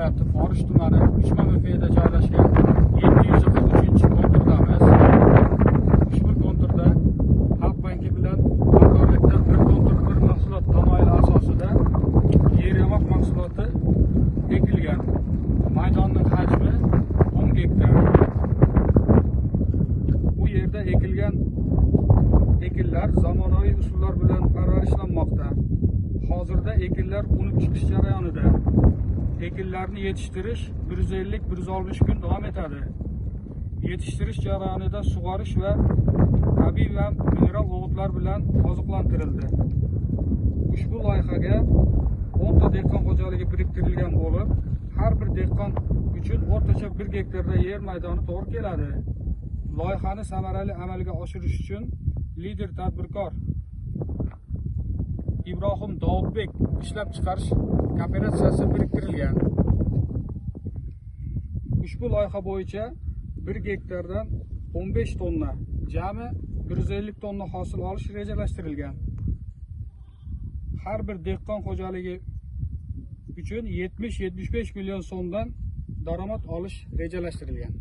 Viloyati Forish tumani Uchma MPda joylashgan 743-konturdamiz. Ushbu konturda Xalq banki bilan hamkorlikda bir kontur bir mahsulot tamoyili asosida yer yamoq mahsuloti ekilgan. Maydonning hajmi 10 gektar. Bu yerda ekilgan ekinlar zamonaviy usullar bilan parvarishlanmoqda. Hozirda ekinlar unib chiqish jarayonida. Ekinlarni yetishtirish 150-160 kun davom etadi. Yetishtirish jarayonida sug'orish va tabiiy va mineral o'g'itlar bilan oziqlantirildi. Ushbu loyihaga 10 ta dehqon xo'jaligi biriktirilgan bo'lib, har bir dehqon uchun o'rtacha 1 gektarda yer maydoni to'g'ri keladi. Loyihani samarali amalga oshirish uchun lider tadbirkor Ibrohim Dovudbek ishlab chiqarish kooperatsiyasi biriktirilgan. Ushbu loyiha bo'yicha 1 gektardan 15 tonna, jami 150 tonna hosil olish rejalashtirilgan. Har bir dehqon xo'jaligi uchun 70-75 million so'mdan daromad olish rejalashtirilgan.